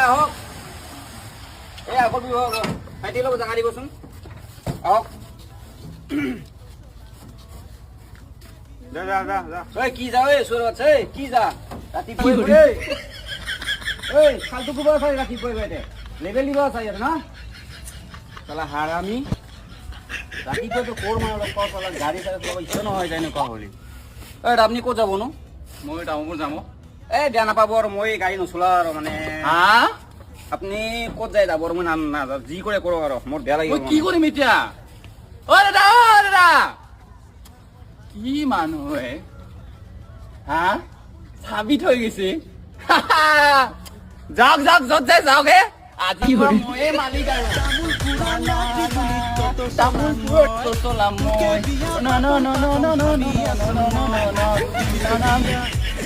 আহক। এই আগত বিভাগ, ভাইটি, অলপ জেগা দিবচোন, আহক। যা যা যা যা। ঐ, কি যা? ঐ চোৰ বাচ্চা, ঐ কি যা? ৰাতিপুৱাই ঐ ঐ ফাল্টু কোবা চাই ৰাতিপুৱাই বাইদে লেবেল দিব চাই ইয়াত না। চালা হাৰামি, ৰাতিপুৱাইতো ক'ৰ মানুহ লগ পাওঁ। চালা গাড়ী চাড়ী চলাব ইচ্ছা নহয় যায় এনেকুৱা হ'লে। ঐ, আপুনি ক'ত যাব নো? মই তামোলপুৰ যাম অ'। এই বেয়া নাপাব আৰু, মই গাড়ী নচলাওঁ আৰু মানে। হা? আপুনি ক'ত যায় যাব আৰু, মই নাযাওঁ। যি কৰে কৰক আৰু, মোৰ বেয়া লাগিব। মই কি কৰিম এতিয়া? অ দাদা, অ দাদা, কি মানুহ হে? হা, চাবি থৈ গৈছে। যাওক যাওক, য'ত যায় যাওক হে। আজি পৰা ময়ে মালিক আৰু তামোলপুৰত চলাম মই। ন ন ন ন ন ন ন ন ন ন ন ন।